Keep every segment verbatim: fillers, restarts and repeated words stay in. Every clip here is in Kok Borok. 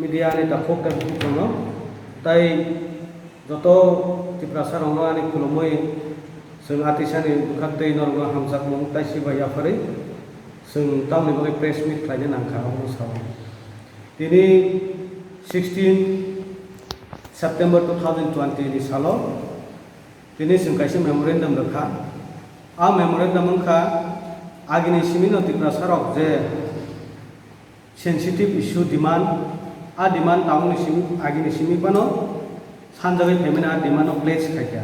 Media ni takhuk tei bukhuk rokno tei joto Tiprasa rokno ani khulumui chwng atisani bwkhak tei norokno hamjakmung tei sibai yapharwi chwng tamni bagwi press meet khlaina nangkha omo sao. Tini sixteen September two thousand twenty ni salo tini chwng kaisa memorandum rwkha. A memorandum wngkha agini simino Tiprasa rok je sensitive issue demand, a demand tabukni simi, agini simi phano sanjagwi phaimani a demand no place khaikha.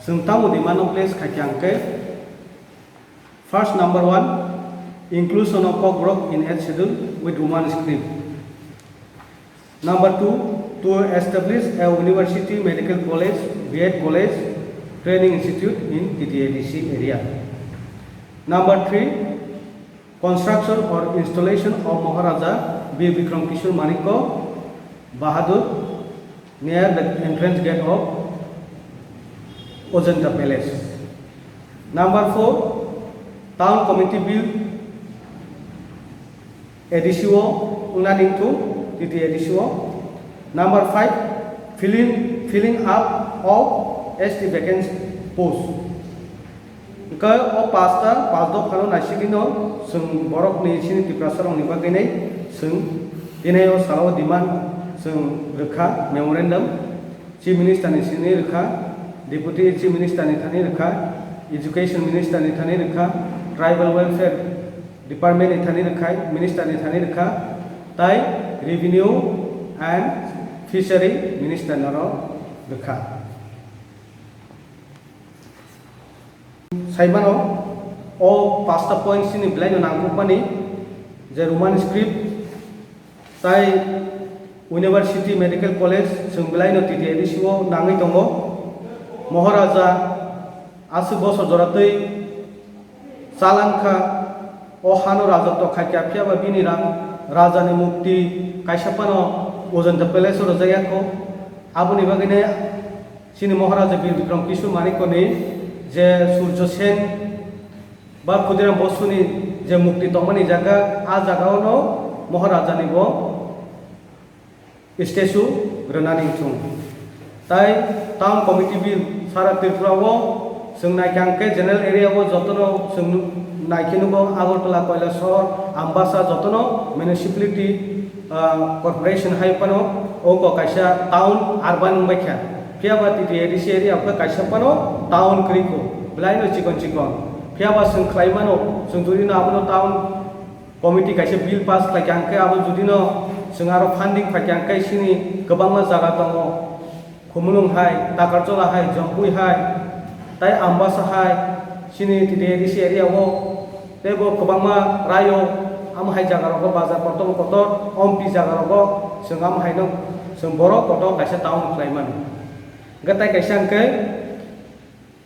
Chwng tamo demand no place khaikha hwnkhe, first number one, inclusion of Kokborok in eighth schedule with Roman script. Number two, to establish a university, medical college, B Ed college, training institute in T T A D C area. Number three, construction or installation of Maharaja Bir Bikram Kishore Manikya Bahadur near the entrance gate of Ajanta Palace. Number four, Town Committee Bill A D C o wngna ningthu, T T A D C o. Number five, filling, filling up of S T vacant post. Hwnkhe o pasta, pas dophano naisigwino chwng borokni chini Tiprasarokni bagwinai chwng tini o salao demand chwng rwkha memorandum. Chief Minister ni thani rwkha, Deputy Chief Minister ni thani rwkha, Education Minister ni thani rwkha, Tribal Welfare Department ni thani rwkha, Minister ni thani rwkha, tai Revenue and Fishery Minister no rwkha. Saimano, o pasta point chini belai no nangkukmani je Roman script tai University Medical College chwng belai no T T A D C o nangwi tongo. Maharaja aswk bosor jora twi chalangkha, o hano rajotw khaikha, phiyaba bini ra-, rajani mukti kaisa phano Ajanta Palace o rwjakya kho. Aboni bagwino chini Maharaja Bir Bikram Kishore Manikyani je Surjo Sen ba Khudiram Bosuni je mukti tongmani jaga, a jagao no Maharajani bo statue rwnani wngthung. Tai Town Committee Bill sara Tripura o chwng naikha hwnkhe general area o jotono chwng naikhe nugo Agartala, Kailasahar, Ambasa jotono municipality, ah, corporation hai phano oko kaisa town urban wngbaikha. Phiyaba T T A D C area hwnkhe kaisa phano town kwrwi kho, belai no chikon chikon. Phiyaba chwng khlai mano, chwng jodi no abono town committee kaisa bill pass khlaikha hwnkhe abo jodi no chwng aro funding phaikha hwnkhe chini kwbangma jaga tongo, Khumulwng hai, Takarchola hai, Jampui hai, tai Ambasa hai, chini T T A D C area o teibo kwbangma raio, amo hai jaga rogo bazar kotor kotor, ompi jaga rogo chwng amo haino chwng borok kotor kaisa town khlai mano. Hwnkhe tai kaisa hwnkhe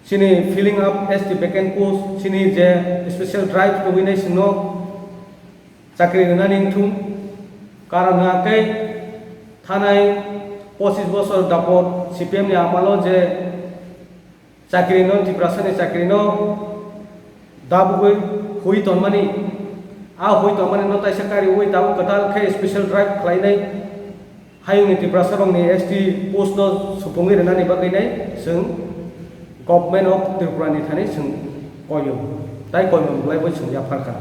chini filling up S T vacant post, chini je special drive tubui nai chwngno chakri rwnani wngthung. Karon hwnkhe thanai pochis bosor dapot C P M ni amalo je chakri no, Tiprasa ni chakri no dabugwi hui tonmani, a hui tonmani no taisa kariui tabuk kwtal khe special drive khlainai. Hayungni Tiprasa rokni S T post no supungwi rwnani bagwi nai chwng Government of Tripura ni thani chwng koiyo, tai koimung belai bo chwng yapharkha.